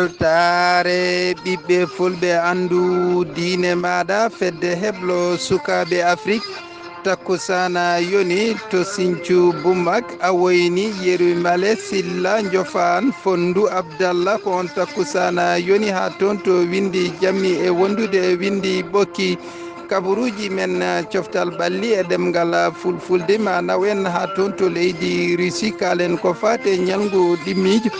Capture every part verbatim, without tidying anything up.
Weltaare ɓiɓɓe fulɓe, anndu diine maaɗa, fedde heblo sukaaɓe Afrik. Takkusaana yoni to Sincu Bumak, a woyni Yeru Male Silla Njofaan Fonndu Abdalla. Ko on takkusaana yoni haa toon to winndi jammi e wondude e winndi ɓokki. Kabaruuji men, eh, coftal ɓalli e ɗemngal, eh, fulfulde ma naw en haa toon to leydi Russie. Kaalen ko faati e ñalngu ɗimmiijo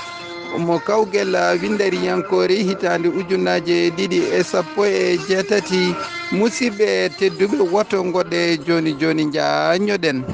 mo kawgel, eh, winndariyankoore hitaande ujunaaji ɗiɗi e sappo e jeetati. Musidɓe tedduɓe, woto ngoɗe jooni jooni njañoɗen.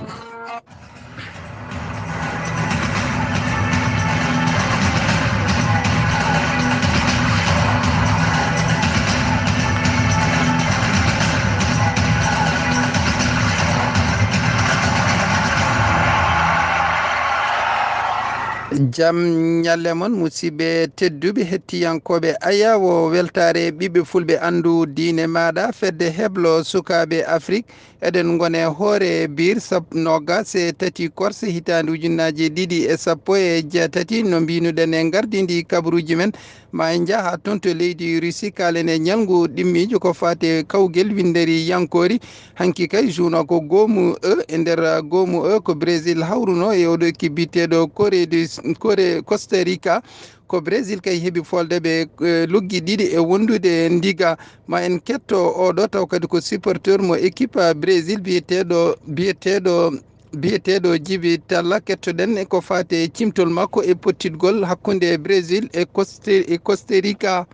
Jam ñalle mon, musidɓe tedduɓe, hettiyankooɓe Ayawo. Weltaare ɓiɓɓe fulɓe, anndu diine maaɗa, fedde heblo sukaaɓe Afrik. Eɗen ngoni e hoore biir sab-, noogaas e tati korse hitaande ujunnaaji ɗiɗi e sappo e jeetati. No mbiinuɗen e ngardiindi kabaruuji men, ma en njah haa toon to leydi Russie, kaalen e ñalngu ɗimmiijo ko faati e kawgel winndariyankoori. Hanki kay, juuno ko goomu e, e nder goomu e ko Brésil hawruno e oɗo ekip biyeteeɗo Corée du, Corée, Costa Rica. Ko Brésil kay heɓi folde ɓe, eh, luggi ɗiɗi e wondude ndiga. Ma en ketto oɗo, taw kadi ko supporteur mo équipe, eh, Brésil biyeteeɗo, biyeteeɗo, biyeteeɗo Djiby Talla. Kettoɗen e ko faati e cimtol makko e pottitgol hakkunde Brésil e Costa, e Costa Rica.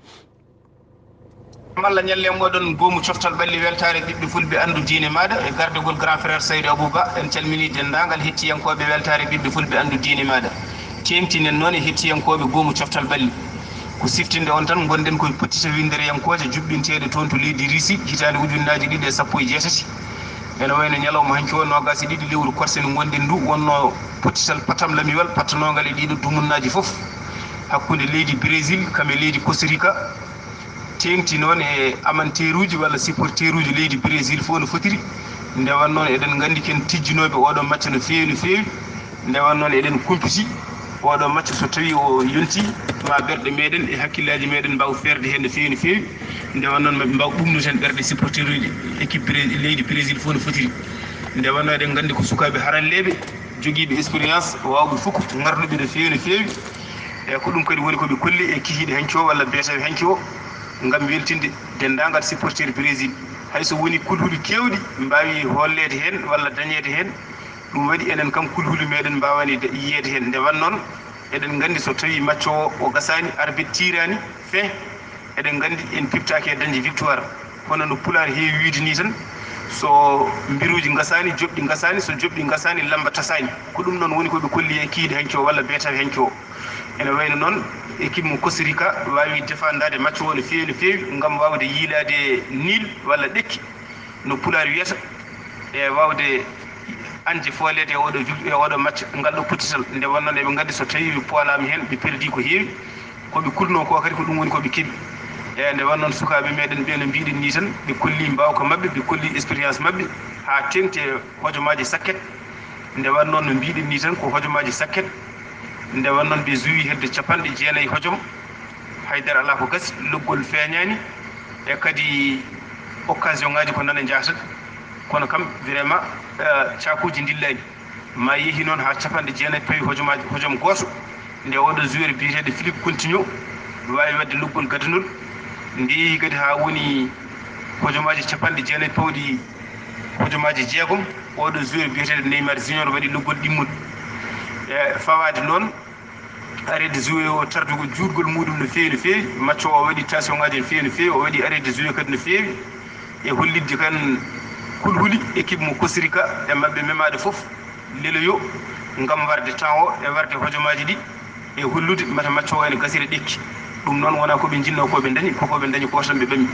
Malla ñalle moɗon goomu coftal ɓalli weltaare ɓiɓɓe fulɓe anndu diine maaɗa e gardagol grand frère Saydou Abou Ba. En calminii denndaangal hettiyankooɓe weltaare ɓiɓɓe fulɓe anndu diine maaɗa. Teeŋtinen noon e hettiyankooɓe goomu coftal ɓalli. Ko siftinde on tan, ngonɗen koye pottite winnderiyankooje juɓɓinteeɗe toon to leydi Russie hitaande ujunnaaji ɗiɗi e sappo e jeetati. Ene wayno ñalawma hanki o, noogaas e ɗiɗi lewru korse ndu ngonɗen ndu, wonnoo pottital patam lamiwal pattanoongal e ɗiɗo dumunnaaji fof hakkunde leydi Brésil kam e leydi Costa Rica. Teeŋti noon e amanteeruuji walla supporteruuji leydi Brésil fof no fotiri. Nde wonnoo noon eɗen nganndi ken tijjinooɓe oɗo macca no feewi, no feewi. Nde wonnoo noon eɗen kumpiti oɗo macca so tawii o yontii ma ɓerɗe meɗen e hakkillaaji meɗen mbaaw feerde heen no feewi, no feewi. Nde wonnoo noon maɓe mbaaw ɓuuɓnude heen ɓerɗe supporteruuji équipe Bré-, leydi Brésil fof no fotiri. Nde wonnoo eɗen nganndi ko sukaaɓe haralleeɓe, jogiiɓe expérience, waawɓe fof, ngarduɓe no feewi, no feewi. E ko ɗum kadi woni ko ɓe kolli e kikiiɗe hanki o walla beetawe hanki o, ngam weltinde denndaangal supporter Brésil. Hay so wonii kulhuli keewɗi mbaawi holleede heen walla dañeede heen, ɗum waɗi enen kam kulhuli meɗen mbaawaani da-, yiyeede heen. Nde wonnoo noon, eɗen nganndi so tawii macco o, o gasaani, arbitre tiiraani, fin, eɗen nganndi en piptaaki e dañde victoire. Kono no Pulaar heewi wiyde nii tan, so mbiruuji ngasaani, joɓɗi ngasaani, so joɓɗi ngasaani, lamba tasaani. Ko ɗum noon woni ko ɓe kolli e kikiiɗe hanki o walla beetawe hanki o. Ene wayno noon, équipe mo Costa Rica waawi defandaade macco o no feewi, no feewi, ngam waawde yiilaade nil walla ɗekki no Pulaar wiyata, e waawde añde fooleede e oɗo vi-, e oɗo match, ngal ɗo pottital. Nde wonnoo noon eɓe nganndi so tawii ɓe poolaama heen, ɓe perdii ko heewi. Ko ɓe kulnoo ko kadi ko ɗum woni ko ɓe keɓi. E nde wonnoo noon sukaaɓe meɗen ɓe no mbiɗen nii tan, ɓe kolli mbaawka maɓɓe, ɓe kolli expérience maɓɓe, haa teeŋti e hojomaaji sakket. Nde wonnoo noon no mbiɗen nii tan ko hojomaaji sakket. Nde wonnoo noon ɓe juwi hedde capanɗe jeenayi hojom. Haydara alaa ko gasi, loggol feeñaani, e kadi occasion ngaaji ko nana njaata. Kono kam vraiment, eh, caakuuji ndillaani. Ma yehi noon haa capanɗe jeenayi pawi hojomaaji, hojom gooto. Nde oɗo joueur biyeteeɗo Philippe Coutinho waawi waɗde loggol gadanol. Nde yehi kadi haa woni hojomaaji capanɗe jeenayi pawɗi hojomaaji jeegom, oɗo joueur biyeteeɗo Neymar Junior waɗi loggol ɗimmol. E fawaade noon, arrêt de jouer o tardugol juutgol muɗum no feewi, no feewi. Match o, o waɗi tension ngaji no feewi, no feewi. O waɗi arrêt de jouer kadi no feewi. E hollitde kan kulhuli équipe mo Costa Rica e maɓɓe memaade fof leloyo ngam warde temps o e warde hojomaaji ɗi e hollude mata match o ene gasira ɗekki. Ɗum noon wonaa ko ɓe njinnoo ko ɓe ndañi, ko ko ɓe ndañi ko tan ɓe ɓami.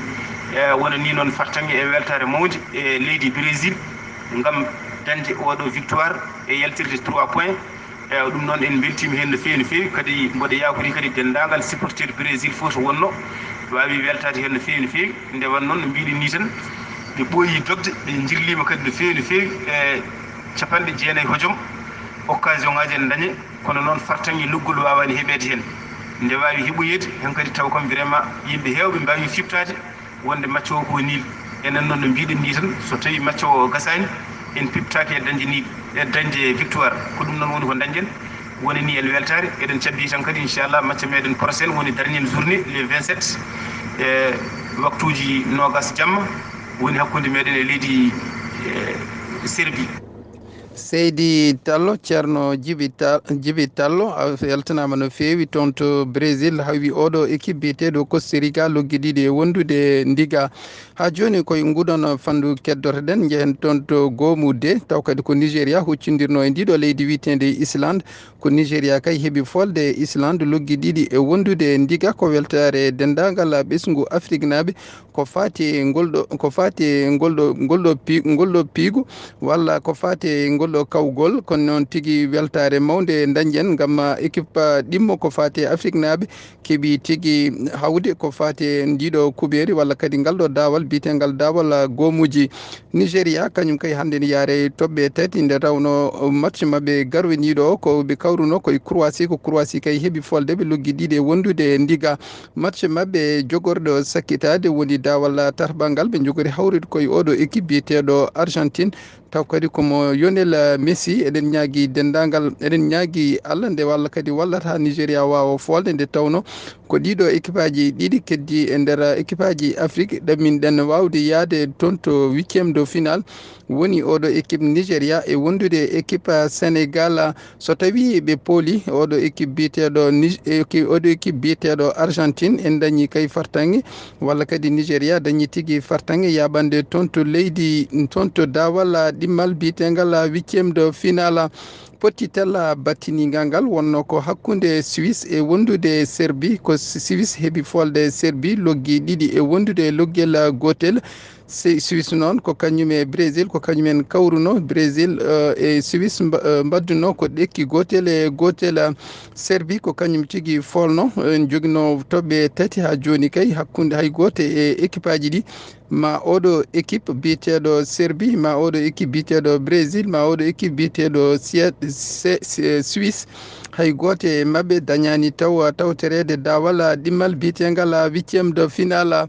E wona ni noon fartaŋŋe e weltaare mawnde e leydi Brésil ngam dañde oɗo victoire e yaltirde trois points. E ɗum noon en mbeltiima heen no feewi, no feewi. Kadi mboɗo yaakori kadi denndaangal supporter Brésil fof to wonnoo waawi weltaade heen no feewi, no feewi. Nde wonnoo noon no mbiɗen nii tan, ɓe ɓooyii dogde, ɓe njirliima kadi no feewi, no feewi. E capanɗe jeenayi hojom, occasion ngaji ene ndañee, kono noon fartaŋŋe loggol waawaani heɓeede heen. Nde waawi heɓoyeede heen kadi, taw kam vraiment yimɓe heewɓe mbaawi fiɓtaade wonde match o ko nul. Enen noon no mbiɗen ni tan, so tawi match o gasaani, en piɓtaaki e dañde nul, e dañde victoire. Ko ɗum noon woni ko dañɗen. Woni ni en weltaare, eɗen cabbi tan kadi inchallah match meɗen prochain woni dernière journée le vingt-sept, e waktuuji noogas jamma, woni hakkunde meɗen e leydi, e, Serbie. Seydi Tallo, Ceerno Jibi Ta-, Jibi Tallo, a weltanaama no feewi toon to Brésil, hawi oɗo équipe biyeteeɗo Costa Rica, loggi ɗiɗi e wondude ndiga. Haa jooni koye nguɗon fandu keddotoɗen, njehen toon to goomu D, taw kadi ko Nigéria huccindirno e ndiɗo leydi wiyeteende Islande. Ko Nigéria kay heɓi folde e Islande, loggi ɗiɗi e wondude ndiga. Ko weltaare denndaangal ɓesngu Afriknaaɓe, ko faati e ngol ɗo, ko faati e ngol ɗo, ngol ɗo pi-, ngol ɗo piigu, walla ko faati e ngol ɗo kawgol. Kono noon tigi weltaare mawnde dañƴen ngam équipe ɗimmo ko faati e Afriknaaɓe keɓi tigi hawde ko faati e ndiɗo kuɓeeri walla kadi ngal ɗo daawal biyeteengal daawal goomuuji. Nigéria kañum kay hannde ne yaare toɓɓe tati, nde tawnoo match maɓɓe garwiniiɗo o ko ɓe kawruno koye Croatie, ko Croatie kay heɓi folde ɓe loggi ɗiɗi e wondude ndiga. Match maɓɓe jogorɗo sakkitaade woni daawal tarbangal ɓe njogori hawrude koye oɗo équipe biyeteeɗo Argentine. Taw kadi ko mo Lionel Messi, eɗen ñaagi denndaangal, eɗen ñaagi Allah nde walla kadi wallata Nigéria waawa folde nde tawno ko ɗiɗo équipeaji ɗiɗi keddi e nder équipeaji Afrique ɗamminɗen waawde yaade toon to huitième de finale. Woni oɗo équipe Nigéria e wondude équipe Sénégal. So tawi ɓe pooli oɗo équipe biyeteeɗo Nij-, équi-, oɗo équipe biyeteeɗo Argentine, en dañi kay fartaŋŋe, walla kadi Nigéria dañi tigi fartaŋŋe yaɓande toon to leydi, toon to daawal ɗimmal biyeteengal huitième de finale. Pottital battiningal ngal wonno ko hakkunde Suisse e wondude Serbie, ko Suisse heɓi folde Serbie loggi ɗiɗi e wondude loggel gootel. Se-, Suisse noon ko kañum e Brésil, ko kañum en kawruno. Brésil, eh, e Suisse mba-, eh, mbadduno ko ɗekki gootel e gootel. Serbie ko kañum tigi folno, en jogino toɓɓe tati haa jooni kay hakkunde hay gooto e équipeaji ɗi. Ma oɗo équipe biyeteeɗo Serbie, ma oɗo équipe biyeteeɗo Brésil, ma oɗo équipe biyeteeɗo Sied-, Se-, Se-, Suisse. Hay gooto e maɓɓe dañaani taw tawtoreede daawal ɗimmal biyeteengal huitième de finale.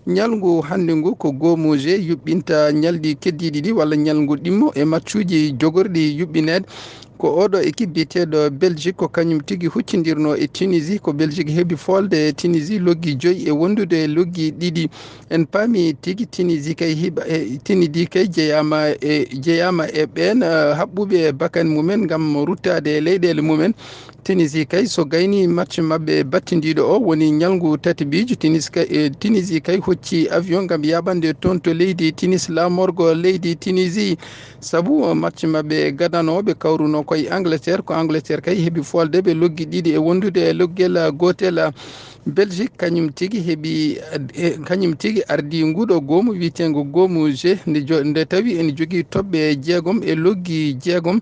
Ñalngu hannde ngu ko goomuuje yuɓɓinta ñalɗi keddiiɗi ɗi walla ñalngu ɗimmo e matchuuji jogorɗi yuɓɓineede. Ko oɗo équipe biyeteeɗo Belgique ko kañum tigi huccindirno e Tunisie. Ko Belgique heɓi folde e Tunisie loggi joyi e wondude loggi ɗiɗi. En paami tigi Tunisie kay hiɓa, e Tunisie kay jeyaama e, jeyaama e ɓeen, eh, haɓɓuɓe bakkan mumen ngam ruttaade e leyɗeele mumen. Tunisie kay so gayni match maɓɓe battindiiɗo o woni ñalngu tati biijo. Tunis kay, eh, Tunisie kay hocci avion ngam yaɓande toon to leydi Tunis, laamorgo leydi Tunisie. Sabu match maɓɓe gadanooɓe kawruno koye Angleterre, ko Angleterre kay heɓi folde ɓe loggi ɗiɗi e wondude e loggel gootel. Belgique kañum tigi heɓi, eh, kañum tigi ardii nguɗo goomu wiyeteengo goomu G, nde jo-, nde tawi ene jogii toɓɓe jeegom e loggi jeegom.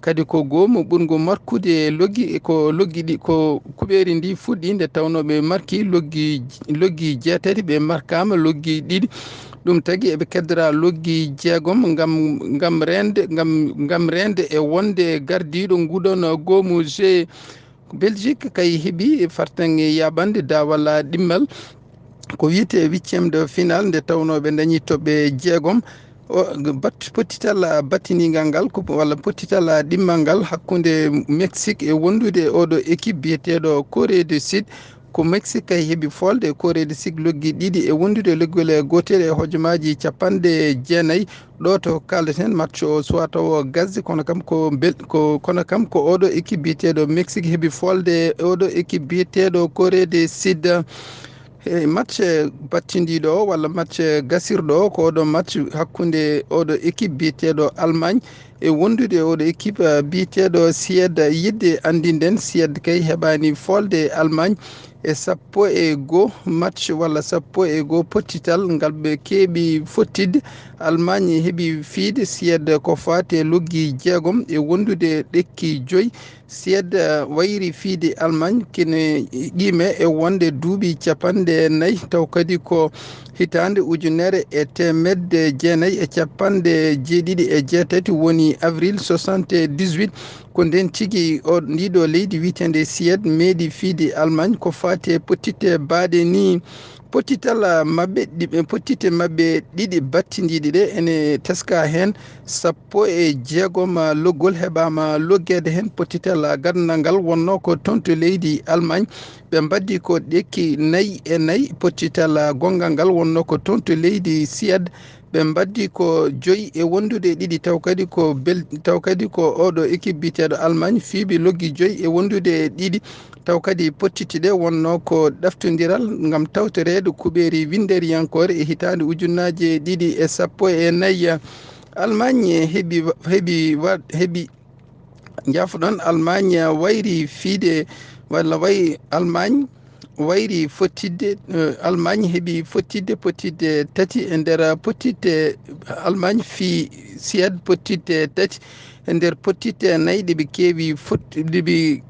Kadi ko goomu ɓurngu markude loggi, ko loggi ɗi, ko kuɓeeri ndi fuɗɗi nde tawnoo ɓe marki loggi, loggi jeetati, ɓe markaama loggi ɗiɗi. Ɗum tagi eɓe keddora loggi jeegom ngam, ngam reende, ngam, ngam reende e wonde gardiiɗo nguɗon goomu G. Belgique kay heɓi fartaŋŋe yaɓande daawal ɗimmal ko wiyetee huitième de finale nde tawnoo ɓe dañi toɓɓe jeegom. O, bat-, pottital battiniigal ngal ko, walla pottital ɗimmal ngal hakkunde Mexique e wondude oɗo équipe biyeteeɗo Corée du Sud. Ko Mexique kay heɓi folde Corée du Sud loggi ɗiɗi e wondude loggol gootel e hojomaaji capanɗe jeenayi. Ɗo to kaaldaten match o suwa taw gasde, kono kam ko bel-, ko, kono kam ko oɗo équipe biyeteeɗo Mexique heɓi folde oɗo équipe biyeteeɗo Corée du Sud. E match battindiiɗo o walla match gasirɗo o ko oɗo match hakkunde oɗo équipe biyeteeɗo Allemagne e wondude oɗo équipe, eh, biyeteeɗo Suède. Yiɗde anndinden Suède kay heɓaani folde Allemagne e sappo e goo match walla sappo e goo pottital ngal ɓe keeɓi fottidde. Allemagne heɓi fiide Suède ko faati e loggi jeegom e wondude ɗekki joyi. Suède, eh, wayri fiide Allemagne kene qiime e wonde duuɓi capanɗe nayi, taw kadi ko hitaande ujunere e teemedde jeenayi e capanɗe jeeɗiɗi e jeetati woni Avril soixante-dix-huit, ko nden tigi o ndiɗo leydi wiyeteende Siyed meeɗi fiide Almaañ ko faati e pottitte baaɗe ni. Pottital maɓɓe ɗiɓe pottitte maɓɓe ɗiɗi battindiiɗe ɗe ene teska heen sappo e jeegom loggol heɓaama loggeede heen. Pottital gadanngal ngal wonno ko toon to leydi Almaañ, ɓe mbaddi ko ɗekki nayi e nayi. Pottital gonngal ngal wonno ko toon to leydi Siyed, ɓe mbaddi ko joyi e wondude e ɗiɗi, taw kadi ko bel taw kadi ko oɗo équipe biyeteeɗo Allemagne fiibi loggi joyi e wondude e ɗiɗi. Taw kadi pottitte ɗe wonno ko ɗaftondiral ngam tawtoreede kuɓeeri winnderiyankoore e hitaande ujunnaaje ɗiɗi e sappo e nayi. Allemagne heɓi heɓi wa- heɓi Njaafo-ɗon, Allemagne wayri fiide walla way Allemagne wayri fottidde. Eh, Allemagne heɓi fottidde, pottidde tati e nder pottidde. Allemagne fii Suède pottidde tati e nder pottidde nayi ɗe ɓe keewi fot ɗe ɓe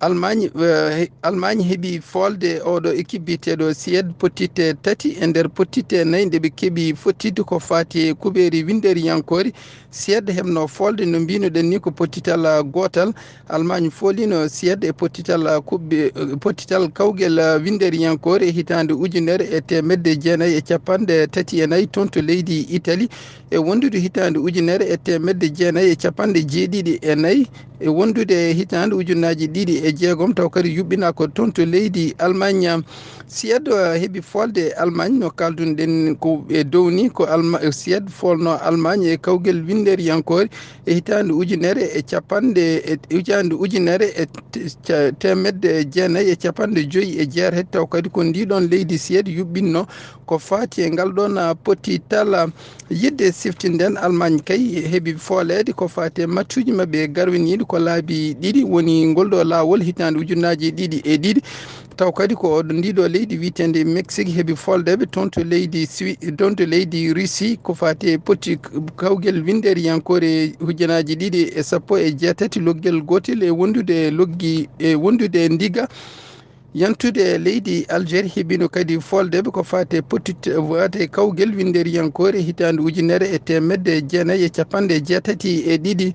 Allemagne, eh, Allemagne heɓi foolde oɗo équipe biyeteeɗo Suède pottidde tati e nder pottidde nayi ɗe ɓe keewi fottidde ko faati e kuɓeeri winnderiyankoori. Suède heɓno foolde no mbino ɗen ni ko pottital gootal. Allemagne foolino Suède e pottital kuɓɓe, pottital kawgel winnderiyankoore e hitaande ujunere e teemedde jeenayi e capanɗe tati e nayi toon to leydi Italie, e wondude hitaande ujunere e teemedde jeenayi e capanɗe jeeɗiɗi e nayi, e wondude hitaande ujunnaaji ɗiɗi e jeegom, taw kadi yuɓɓina ko toon to leydi Allemagne. Suède, eh, heɓi foolde Allemagne no kaaldunoɗen ko e dow ni, ko Alma Suède foolno Allemagne e kawgel winnderiyankoore e hitaande ujunere e capanɗe e hitaande ujunere e te- ca- teemedde jeenayi e capanɗe joyi e jeetati, taw kadi ko ndiɗon leydi Suède yuɓɓinno ko faati e ngal ɗon, ah, pottital. Yidde siftinden, Allemagne kay heɓi fooleede ko faati e matchuuji maɓɓe garwiniiɗi ko laabi ɗiɗi, woni ngol ɗo laawol hitaande ujunnaaji ɗiɗi e ɗiɗi. Taw kadi ko oɗo ndiɗo leydi wiyeteende Mexique heɓi fooldeɓe toon to leydi Swi toon to leydi Russie ko faati e potti kawgel winnderiyankoore ujunnaaji ɗiɗi e sappo e jeetati loggel gootel e wondude loggi e wondude ndiga. Yantude leydi Algérie heɓino kadi fooldeɓe ko faati e potti faati e kawgel winnderiyankoore hitaande ujunere e teemedde jeenayi e capanɗe jeetati e ɗiɗi.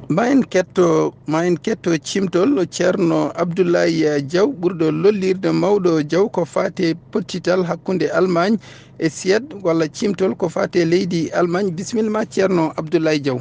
Ma en ketto ma en ketto cimtol Ceerno Abdoulaye Diaw ɓurɗo lollirde Mawɗo Diaw ko faati e pottital hakkunde Allemagne e Suède walla cimtol ko faati e leydi Allemagne. Bisimilla ma Ceerno Abdoulaye Diaw.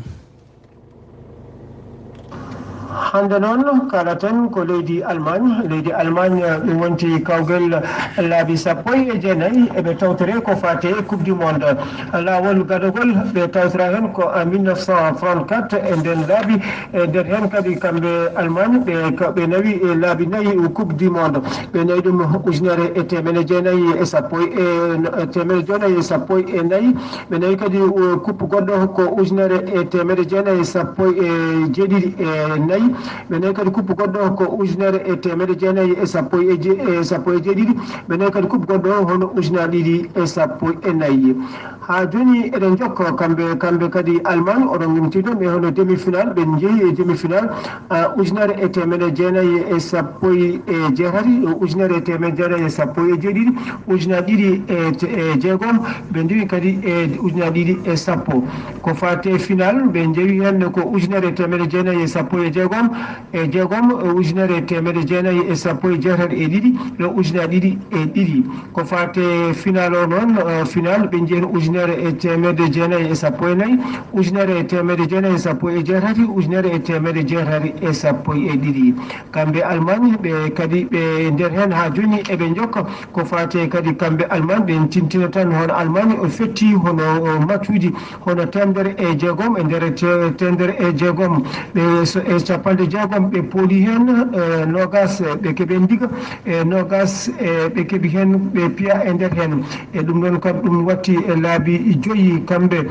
Hannde noon kaalaten ko leydi Allemagne. Leydi Allemagne ɗum wonti kawgel laabi sappo e jeenayi eɓe tawtore ko faati e Coupe du Monde. Laawol gadogol ɓe tawtora heen ko en mille neuf cent trente-quatre e nden laabi. E nder heen kadi kamɓe Allemagne ɓe ɓe nawi e laabi nayi Coupe du Monde. Ɓe nawi ɗum ujunere e teemedde jeenayi e sappo e teemedde jeenayi e sappo e nayi. Ɓe nawi kadi kuppe goɗɗo ko ujunere e teemedde jeenayi e sappo e jeeɗiɗi e nayi. Ɓe nawi kadi kuppe goɗɗo ko ujunere e teemedde jeenayi e sappo e je- e sappo e jeeɗiɗi. Ɓe nawi kadi kuppe goɗɗo hono ujunaaji ɗiɗi e sappo e nayi. Haa jooni eɗen njokka kamɓe kamɓe kadi Allemagne, oɗon ngonti ɗon e hono demi final, ɓe njehi e demi final. Ah, ujunere e teemedde jeenayi e sappo e jeetati, ujunere e teemedde jeenayi e sappo e jeeɗiɗi, ujunaaji ɗiɗi e te- e jeegom, ɓe ndiwi kadi e ujunaaji ɗiɗi e sappo. Ko faati e final, ɓe njewi heen ko ujunere e teemedde jeenayi e sappo e jeegom, e jeegom, ujunere e teemedde jeenayi e sappo e jeetati e ɗiɗi, ɗo ujunaaji ɗiɗi e ɗiɗi. Ko faati e final o noon, eh, final ɓe njehi ujunere e teemedde jeenayi e sappo e nayi, ujunere e teemedde jeenayi e sappo e jeetati, ujunere e teemedde jeetati e sappo e ɗiɗi. Kamɓe Allemagne ɓe kadi ɓe nder heen haa jooni eɓe njokka ko faati e kadi kamɓe Allemagne ɓe tintina tan hono Allemagne o fetti hono, o, matchuuji hono teemedere e jeegom e nder te- teemedere e jeegom ɓe so e capanɗe jeegom ɓe pooli heen, eh, noogaas ɓe keɓi ndiga e noogaas e ɓe keɓi heen ɓe piya e nder heen. E ɗum ɗoon kadi ɗum watti e laabi joyi kamɓe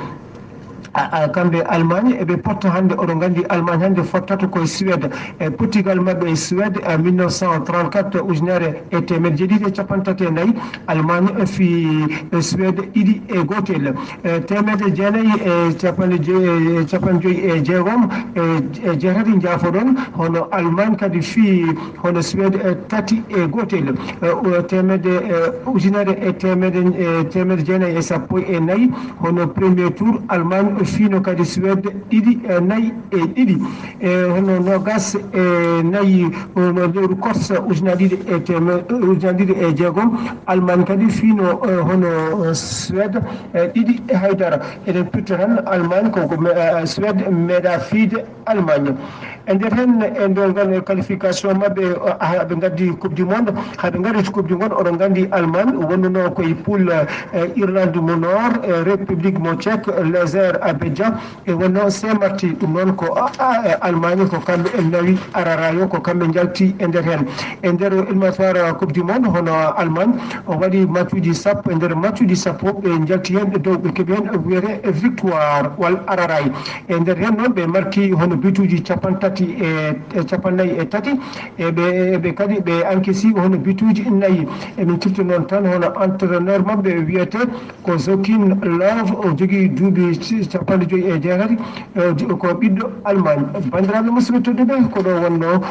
a- a- kamɓe Allemagne eɓe potta hannde, oɗo nganndi Allemagne hannde fottata koye Suède. E pottigal maɓɓe e Suède en mille neuf cent trente-quatre, ujunere e teemedde jeeɗiɗi e capanɗe tati e nayi, Allemagne fii e Suède ɗiɗi e gootel. E teemedde jeenayi e capanɗe joyi e capanɗe joyi e jeegom e e jeetati, njaafoɗon, hono Allemagne kadi fii hono Suède e tati e gootel. E o teemedde e ujunere e teemedde e teemedde jeenayi e sappo e nayi, hono premier tour Allemagne Fiino kadi Suède ɗiɗi e nayi e ɗiɗi e hono noogas e nayi lewru korsa ujunaaji ɗiɗi e teme ujunaaji ɗiɗi e jeegom. Almaañ kadi fiino hono Suède ɗiɗi e haydara. Eɗen pirta tan Almaañ ko Suède meeɗa fiide Almaañ. E nder heen e nder ngal qualification maɓɓe, haa ɓe ngaddi coupe du monde, haa ɓe ngardi coupe du monde, oɗon nganndi Almaañ wonnunoo koye poule Irlande mo Nord, République mo Tchèque, Lézère, Abidjan, e wonno Saint-Martin. Ɗum noon ko Almaañ ko kamɓe nawi ararayo, ko kamɓe njalti e nder heen. E nder éliminatoire coupe du monde, hono Almaañ o waɗi matchuuji sappo, e nder matchuuji sappo ɓe njalti heen ɓe dow, ɓe keɓi heen wiyete victoire walla araray. E nder heen noon ɓe marki hono bituuji capantati e capannayyi e tati. E ɓe ɓe kadi ɓe ankesi hono bituuji nayi. Emin cifti noon tan hono entraîneur maɓɓe wiyete ko Joaquin Love, o jogii duuɓi capanɗe joyi e jeetati. Ko ɓiɗɗo Almaañ. Banndiraaɓe musidɓe tedduɓe, ko ɗo wonno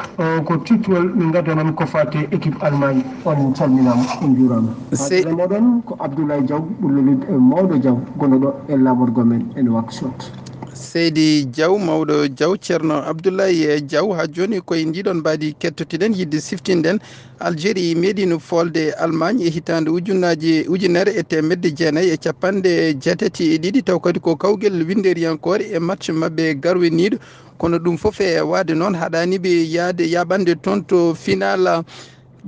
ko tittol min ngadda noon ko faati équipe Almaañ. On calminaama, on njuuraama. Sey- Hakkille mooɗon ko Abdoulaye Diaw, ɓurɗo wiide Mawɗo Diaw, gonɗo ɗo e laamorgo men e Nouakchott. Seydi Diaw, Mawɗo Diaw, Ceerno Abdoulaye Diaw, haa jooni koye ndiɗon mbaadi kettotiɗen yiɗde siftinden. Algérie meeɗino foolde Almaañ e hitaande ujunnaaji, ujunere e teemedde jeenayi e capanɗe jeetati e ɗiɗi, taw kadi ko kawgel winnderiyankoore e match maɓɓe garwiniiɗo. Kono ɗum fof e waade noon haɗaani ɓe yahde yaaɓande toon to final.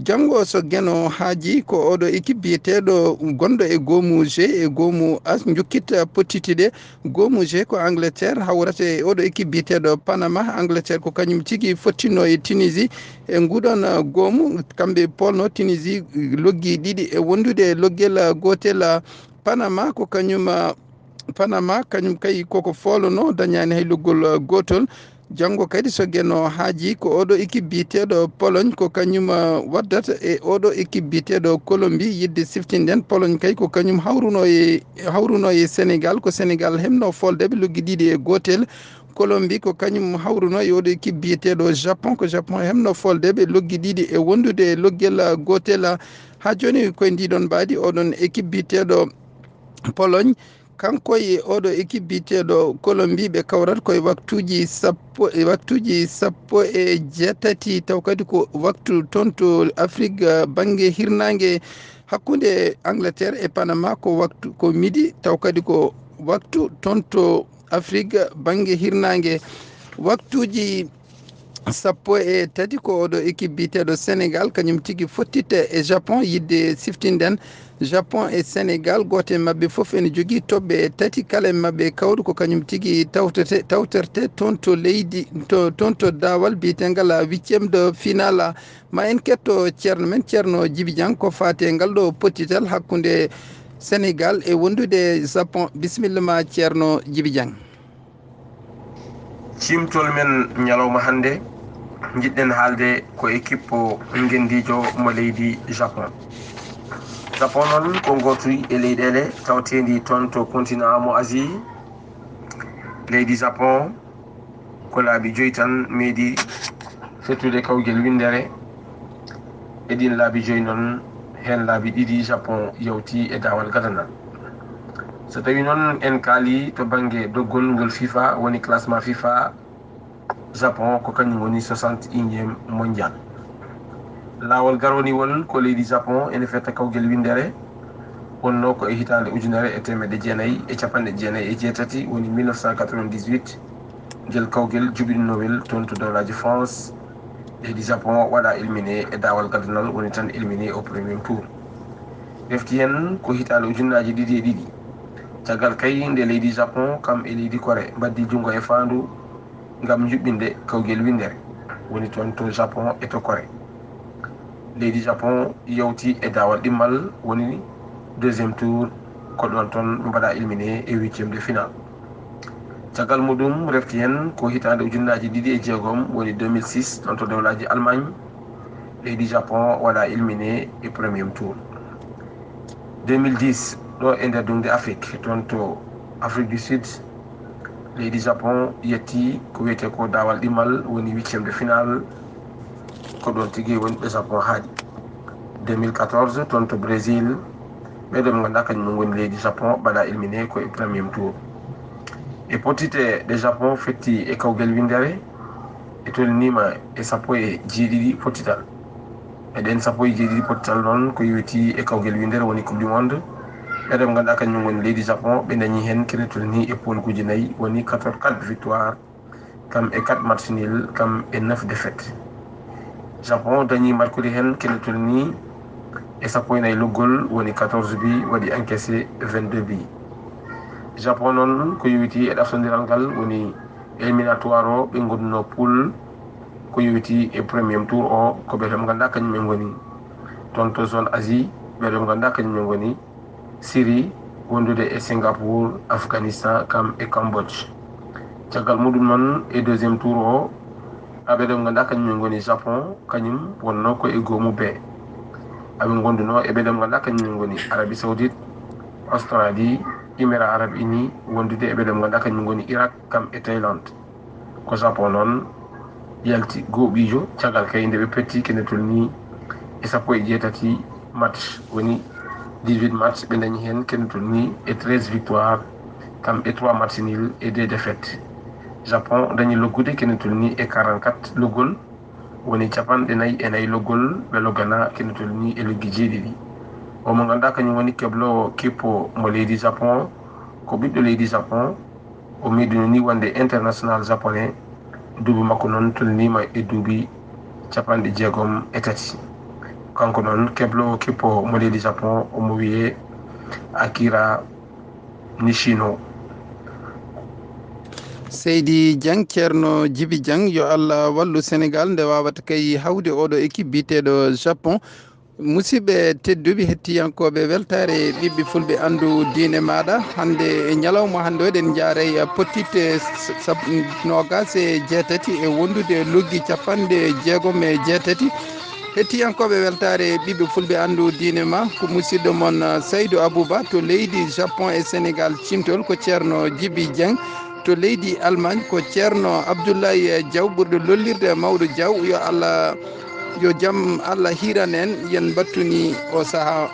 Janngo so Geno haaji ko oɗo équipe biyeteeɗo gonɗo e goomu G e goomu H njokkita pottiti ɗe. Goomu G ko Angleterre hawrata e oɗo équipe biyeteeɗo Panama. Angleterre ko kañum tigi fottino e Tunisie e nguɗon goomu. Kamɓe polno Tunisie loggi ɗiɗi e wondude e loggel gootel. Panama ko kañum, Panama kañum kay koko foolono dañaani hay loggol gootol. Janngo kadi so Geno haaji ko oɗo équipe biyeteeɗo Pologne ko kañum waddata e oɗo équipe biyeteeɗo Colombie yiɗde siftinden. Pologne kay ko kañum hawruno e hawruno e Sénégal, ko Sénégal heɓno fooldeɓe loggi ɗiɗi e gootel. Colombie ko kañum hawruno e oɗo équipe biyeteeɗo Japon, ko Japon heɓno fooldeɓe loggi ɗiɗi e wondude e loggel gootel. Haa jooni koye ndiɗon mbaadi oɗon équipe biyeteeɗo Pologne, kanko e oɗo équipe biyeteeɗo Colombie ɓe kawrat koye waktuuji sappo e waktuuji sappo e jeetati, taw kadi ko waktu toon to Afrique bannge hirnaange hakkunde Angleterre e Panama ko waktu ko midi, taw kadi ko waktu toon to Afrique bannge hirnaange. Waktuuji sappo e tati ko oɗo équipe biyeteeɗo Sénégal, kañum tigi fottitta e Japon. Yiɗde siftinden Japon e Sénégal, gooto e maɓɓe fof ene jogii toɓɓe tati, kala e maɓɓe kawru ko kañum tigi tawtete tawterte toon to leydi to toon to daawal biyeteengal huitième de finale. Ma en ketto ceerno men, Ceerno Jibi Jang, ko faati e ngal ɗo pottital hakkunde Sénégal e wondude Japon. Bisimilla ma, Ceerno Jibi Jang. Cimtol men ñalawma hannde, njiɗɗen haalde ko équipe ngenndiijo mo leydi Japon. Japon noon ko ngootu e leyɗeele tawteendi toon to continent mo Asie. Leydi Japon ko laabi joyi tan meeɗi fettude kawgel winndere. E ɗiin laabi joyi noon, heen laabi ɗiɗi Japon yawti e daawal gadanal. So tawii noon en kaalii to bannge doggol ngol FIFA, woni classement FIFA, Japon ko kañum woni soixante et unième mondial. Laawol garwaniwol ko leydi Japon ene fetta kawgel winndere, wonnoo ko e hitaande ujunere e teemedde jeenayi e capanɗe jeenayi e jeetati, woni mille neuf cent quatre-vingt-dix-huit, ngel kawgel juɓɓinnoowel toon to dowlaaji France. Leydi Japon waɗa éliminé e daawal gadanal, woni tan éliminé au premier tour. Refti heen ko hitaande ujunnaaji ɗiɗi e ɗiɗi. Caggal kay nde leydi Japon kam e leydi Corée mbaɗdi junngo e faandu ngam juɓɓinde kawgel winndere, woni toon to Japon e to Corée. Leydi Japon yawti e daawal ɗimmal, woni deuxième tour, ko ɗoon toon ɓe mbaɗa éliminé e huitième de finale. Caggal muɗum refti heen ko hitaande ujunnaaji ɗiɗi e jeegom, woni deux mille six, toon to dowlaaji Allemagne, leydi Japon waɗa éliminé e premier tour. Deux mille dix, ɗo e nder duŋde Afrique, toon to Afrique du Sud, leydi Japon yetti ko wiyetee ko daawal ɗimmal, woni huitième de finale, ko ɗoon tigi woni ɗo Japon haaɗi. Deux mille quatorze, toon to Brésil, ɓee ɗoo ɓe ngannduɗaa kañum ngoni leydi Japon mbaɗa éliminé ko e premier tour. E pottite ɗe Japon fetti e kawgel winndere, e tolniima e sappo e jeeɗiɗi pottital. E ɗeen sappo e jeeɗiɗi pottital noon, ko yowitii e kawgel winndere woni Coupe du Monde. Ɓe ɗo ngannduɗaa kañum ngoni leydi Japon, ɓe dañi heen kene tolnii e poolguuji nayi, woni quatorze, quatre victoires, kam e quatre match nul, kam e neuf défaites. Japon dañi markude heen kene tolnii e sappo e nayi loggol, woni quatorze bi, waɗi encaissé vingt-deux bi. Japon noon ko yowitii e ɗaftondiral ngal woni éliminatoire o, ɓe ngonduno pool ko yowitii e premier tour o, ko ɓe ɗo ngannduɗaa kañum en ngoni toon to zone Asie, ɓe ɗo ngannduɗaa kañum en ngoni Syrie, wondude e Singapour, Afghanistan, kam e Cambodge. Caggal muɗum noon, e deuxième tour o, aɓe ɗo ngannduɗaa kañum en ngoni Japon, kañum wonno ko e goomu B. Aɓe ngonduno e ɓe ɗo ngannduɗaa kañum en ngoni Arabie Saoudite, Australie, Émirats Arabes Unis, wondude e ɓe ɗo ngannduɗaa kañum en ngoni Irak, kam e Thaïlande. Ko Japon noon yalti gooɓiijo, caggal kay nde ɓe petti kene tolnii e sappo e jeetati match, woni dix-huit match, ɓe dañi heen kene tolnii e treize victoires, kam e trois match nul e deux défaites. Japon dañi loggude kene tolnii e quarante-quatre loggol, woni capanɗe nayi e nayi loggol, ɓe loggana kene tolnii e loggi jeeɗiɗi. O mo ngannduɗaa kañum woni kebloowo kippo mo leydi Japon, ko ɓiɗɗo leydi Japon, o meeɗino ni wonde international japonais, duuɓi makko noon tolniima e duuɓi capanɗe jeegom e tati. Kanko noon kebloowo kippo mo leydi Japon, omo wiyee Akira Nishino. Seydi Dieng, Ceerno Jibi Dieng, yo Allah wallu Senegaal nde waawata kay hawde oɗo équipe biyeteeɗo Japon. Musidɓe tedduɓe hettiyankooɓe Weltaare Ɓiɓɓe Fulɓe Anndu Diine Maaɗa, hannde e ñalawma hannde o eɗen njaaray pottitte sab-, noogaas e jeetati e wondude loggi capanɗe jeegom e jeetati. Hettiyankooɓe Weltaare Ɓiɓɓe Fulɓe Anndu Diine Ma, ko musidɗo mon Saydu Abuba to leydi Japon e Senegaal cimtol, ko Ceerno Jibi Dieng to leydi Allemagne, ko Ceerno Abdoulaye Diaw ɓurɗo lollirde Mawɗo Diaw, yo Allah, yo jam Allah hiiran en, yen mbattuni o sahaa.